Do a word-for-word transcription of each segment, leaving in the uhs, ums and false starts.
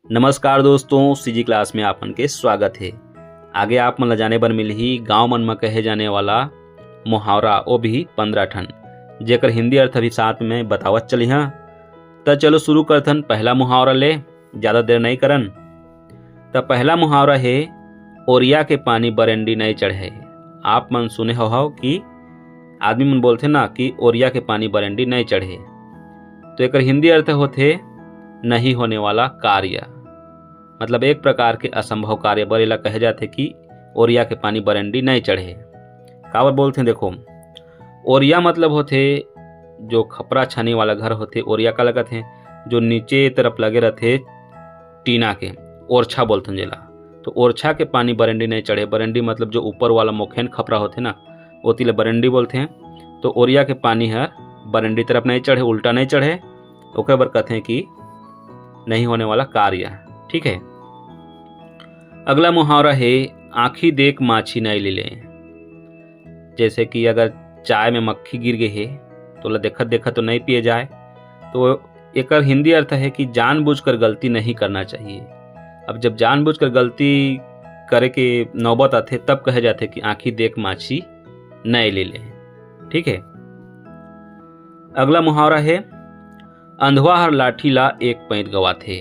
नमस्कार दोस्तों, CG class में आप मन के स्वागत हे। आगे आप मन ल जाने बर मिलही गांव मन म कहे जाने वाला मुहावरा, वो भी पंद्रह ठन, जेकर हिंदी अर्थ भी साथ में बतावत चलिहा। त चलो शुरू करथन पहला मुहावरा ले, ज्यादा देर नहीं करन। त पहला मुहावरा हे, ओरिया के पानी बरंडी नहीं चढ़े। आप मन सुने हो, हो कि आदमी मन बोलथे ना कि ओरिया के पानी बरंडी नहीं चढ़े, तो एकर हिंदी अर्थ होथे नहीं होने वाला कार्य, मतलब एक प्रकार के असंभव कार्य बर एला कहे जाथे कि ओरिया के पानी बरंडी नहीं चढ़े। काबर बोलथे देखो, ओरिया मतलब होथे जो खपरा छानी वाला घर होथे, ओरिया काला कथे, जो नीचे तरफ लगे रहथे टीना के, ओरछा बोलथन जेला। तो ओरछा के पानी बरंडी नहीं चढ़े। बरंडी मतलब जो ऊपर वाला मोखेन खपरा होथे ना, ओती ले बरंडी बोलथे। तो ओरिया के पानी हर बरंडी तरफ नहीं चढ़े, उल्टा नहीं चढ़े, ओकर बर कथे कि नहीं होने वाला कार्य। ठीक है, अगला मुहावरा हे, आँखी देख माछी नहीं ले ले। जैसे कि अगर चाय में मक्खी गिर गई है, तो ओला देखत देखत तो नहीं पिए जाए। तो एकर हिंदी अर्थ है कि जानबूझकर गलती नहीं करना चाहिए। अब जब जानबूझकर गलती करे के नौबत आथे, तब कहे जाथे कि आँखी देख माछी नहीं ले ले। ठीक है, अगला मुहावरा है, अंधवा हर लाठी ला एक पैंत गवाथे।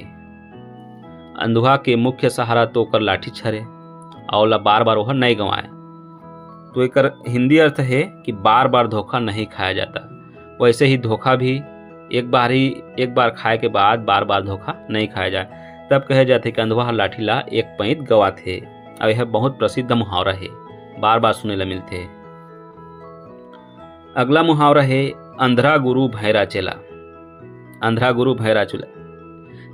अंधवा के मुख्य सहारा तो ओकर लाठी हरे, अउ ओला बार बार ओहर नहीं गंवाए। तो एकर हिंदी अर्थ है कि बार बार धोखा नहीं खाया जाता। वैसे ही धोखा भी एक बार ही, एक बार खाए के बाद बार बार धोखा नहीं खाया जाए। तब कहे जाथे कि अंधवा हर लाठी ला एक पैंत गवाथे। अब यह बहुत प्रसिद्ध मुहावरा है, बार बार सुने ला मिलथे। अगला मुहावरा है, अंधरा गुरु भैरा चेला। अंधरा गुरु भैरा चेला,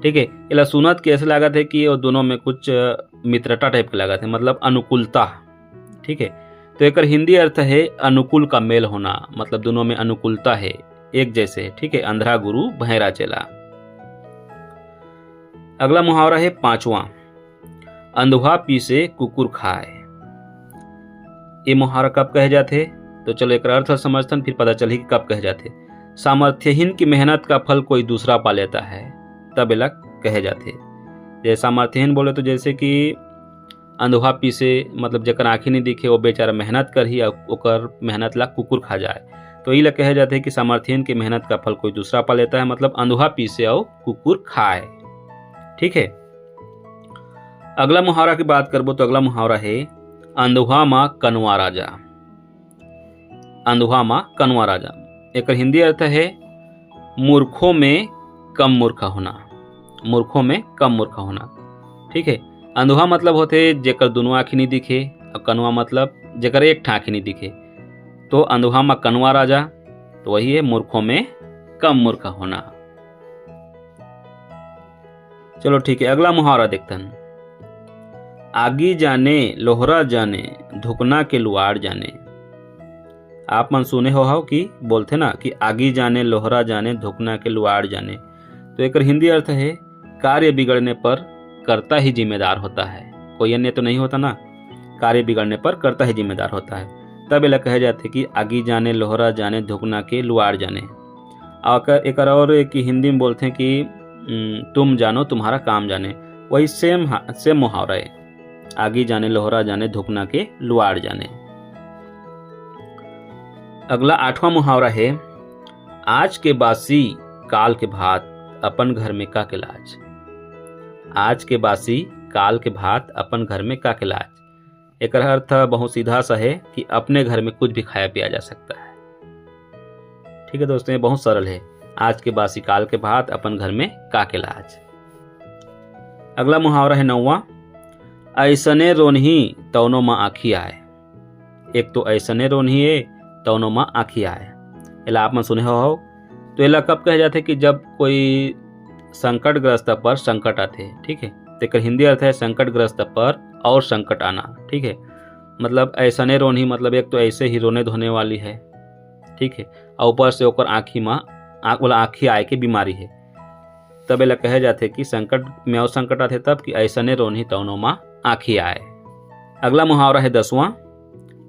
ठीक है, एला सुनत के ऐसे लागत है कि वो दोनों में कुछ मित्रता टाइप के लागत है, मतलब अनुकूलता। ठीक है, तो एकर हिंदी अर्थ है अनुकूल का मेल होना, मतलब दोनों में अनुकूलता है, एक जैसे है। ठीक है, अंधरा गुरु भैरा चेला। अगला मुहावरा है पांचवा, अंधवा पीसे कुकुर खाए। ये मुहावरा कब कहे जाथे? तो चलो एकर अर्थ समझथन, फिर पता चलही कि कब कहे जाथे। सामर्थ्यहीन की मेहनत का फल कोई दूसरा पा लेता है, तब एला कहे जाथे। जैसे सामर्थ्यहीन बोले तो जैसे कि अंधवा पीसे, मतलब जेकर आँखी नहीं दिखे, वो बेचारा मेहनत करही अउ ओकर मेहनत ला कुकुर खा जाए। तो इला कहे जाथे कि सामर्थ्यहीन की मेहनत का फल कोई दूसरा पा लेता है, मतलब अंधवा पीसे अउ कुकुर खाए। ठीक है, अगला मुहावरा की बात करबो तो अगला मुहावरा है, अंधवा मा कनवा राजा। अंधवा मा कनवा राजा, एकर हिंदी अर्थ है मूर्खों में कम मूर्ख होना। मूर्खों में कम मूर्ख होना। ठीक है, अंधवा मतलब होथे जेकर दोनों आँखी नहीं दिखे, और कनवा मतलब जेकर एक ठा आँखी नहीं दिखे। तो अंधवा मा कनवा राजा, तो वही है मूर्खों में कम मूर्ख होना। चलो ठीक है, अगला मुहावरा देखथन। आगी जाने लोहरा जाने, धुकना के लुआर जाने। आप मन सुने हो हव कि बोलथे ना कि आगी जाने लोहरा जाने, धुकना के लुआर जाने। तो एकर हिंदी अर्थ है, कार्य बिगड़ने पर कर्ता ही जिम्मेदार होता है, कोई अन्य तो नहीं होता ना, कार्य बिगड़ने पर कर्ता ही जिम्मेदार होता है। तब एला कहे जाथे कि आगी जाने लोहरा जाने, धुकना के लुआर जाने। और एकर और एक हिंदी में बोलथे कि, उम, तुम जानो तुम्हारा काम जाने। वही सेम हा-, सेम मुहावरा है, आगी जाने लोहरा जाने, धुकना के लुआर जाने। अगला आठवां मुहावरा है, आज के बासी काल के भात, अपन घर में का के लाज। आज के बासी काल के भात, अपन घर में का के लाज। एकर अर्थ बहुत सीधा सा है कि अपने घर में कुछ भी खाया पिया जा सकता है। ठीक है दोस्तों, ये बहुत सरल है। आज के बासी काल के भात, अपन घर में का के लाज। अगला मुहावरा है नौवां, ऐसने रोनही तौनो मा आँखी आए। एक तो ऐसने रोनही है, तौनो मा आँखी आए। एला आप मन सुने हो, हो। तो एला कब कहे जाथे कि जब कोई संकटग्रस्त पर संकट आथे, ठीक है, तेकर हिंदी अर्थ है संकटग्रस्त पर और संकट आना। ठीक है, मतलब ऐसने रोनही, मतलब एक तो ऐसे ही रोने धोने वाली है, ठीक है, और ऊपर से ओकर आँखी मा, आँख वाला आँखी आए के बीमारी है। तब एला कहे जाथे कि संकट में और संकट आथे तब कि ऐसने रोनही तौनो मा आँखी आए। अगला मुहावरा है दसवां,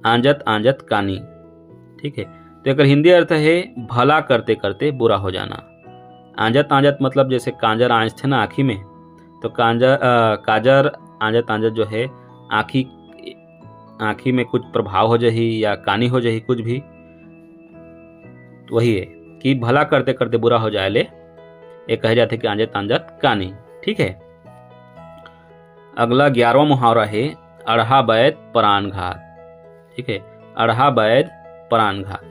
आंजत आंजत कानी। ठीक है, तो एकर हिंदी अर्थ हे भला करते करते बुरा हो जाना। आंजत आंजत मतलब जैसे कांजर आंजथे ना आँखी में, तो कांजर, अ, काजर आंजत आंजत जो है आँखी, आँखी में कुछ प्रभाव हो जाही या कानी हो जाही कुछ भी, तो वही है कि भला करते करते बुरा हो जाए ले, ये कहे जाथे कि आंजत आंजत कानी। ठीक है, अगला ग्यारहवाँ मुहावरा है अड़हा बैद परान घात। ठीक है, अड़हा बैद परान घात।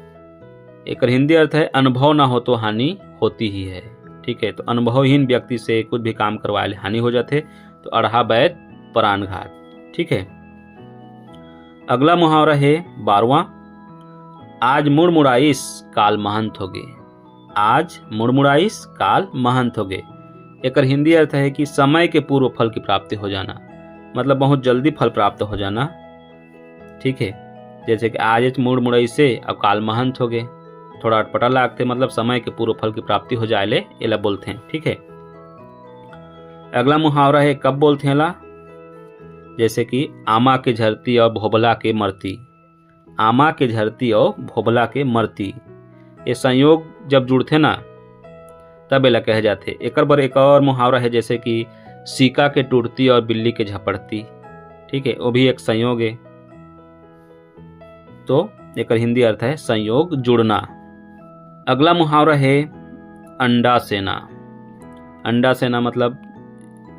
एकर हिंदी अर्थ है अनुभव ना हो तो हानि होती ही है। ठीक है, तो अनुभवहीन व्यक्ति से कुछ भी काम करवाए ले हानि हो जाथे, तो अड़हा बैद परान घात। ठीक है, अगला मुहावरा है बारहवाँ, आज मुड़ मुड़ाइस काल महंत होगे। आज मुड़ मुड़ाइस काल महंत होगे। एकर हिंदी अर्थ है कि समय के पूर्व फल की प्राप्ति हो जाना, मतलब बहुत जल्दी फल प्राप्त हो जाना। ठीक है, जैसे कि आज मुड़ मुड़ाइसे और काल महंत होगे, थोड़ा अटपटा लागथे, मतलब समय के पूर्व फल की प्राप्ति हो जाए ले एला बोलथे। ठीक है, अगला मुहावरा है कब बोलथे एला, जैसे कि आमा के झरती और भोभला के मरती। आमा के झरती और भोभला के मरती, ये संयोग जब जुड़थे ना, तब एला कहे जाथे। एकर बर एक और मुहावरा है, जैसे कि सीका के टूटती और बिल्ली के झपटती। ठीक है, वो भी एक संयोग है। तो एकर हिंदी अर्थ है संयोग जुड़ना। अगला मुहावरा है अंडा सेना। अंडा सेना मतलब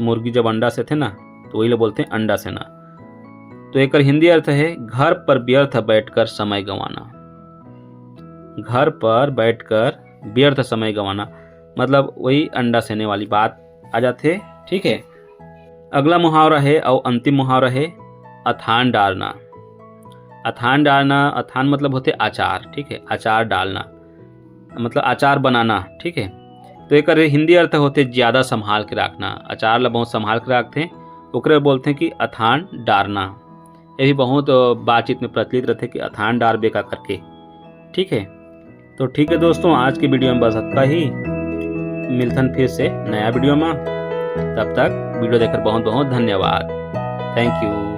मुर्गी जब अंडा सेथे ना, तो वही ला बोलथे अंडा सेना। तो एकर हिंदी अर्थ है घर पर व्यर्थ बैठकर समय गंवाना। घर पर बैठकर व्यर्थ समय गंवाना, मतलब वही अंडा सेने वाली बात आ जाथे। ठीक है, अगला मुहावरा है और अंतिम मुहावरा है अथान डारना। अथान डारना, अथान मतलब होथे अचार। ठीक है, अचार डालना मतलब अचार बनाना। ठीक है, तो एकर हिंदी अर्थ होथे ज्यादा संभाल के राखना, अचार ला बहुत संभाल के राखथे, ओकरे बोलथे कि अथान डारना। ये भी बहुत, अ, बातचीत में प्रचलित रहिथे कि अथान डारबे का करके। ठीक है, तो ठीक है दोस्तों, आज की वीडियो में बस अतका ही। मिलथन फिर से नया वीडियो में, तब तक वीडियो देखकर बहुत बहुत धन्यवाद। Thank you।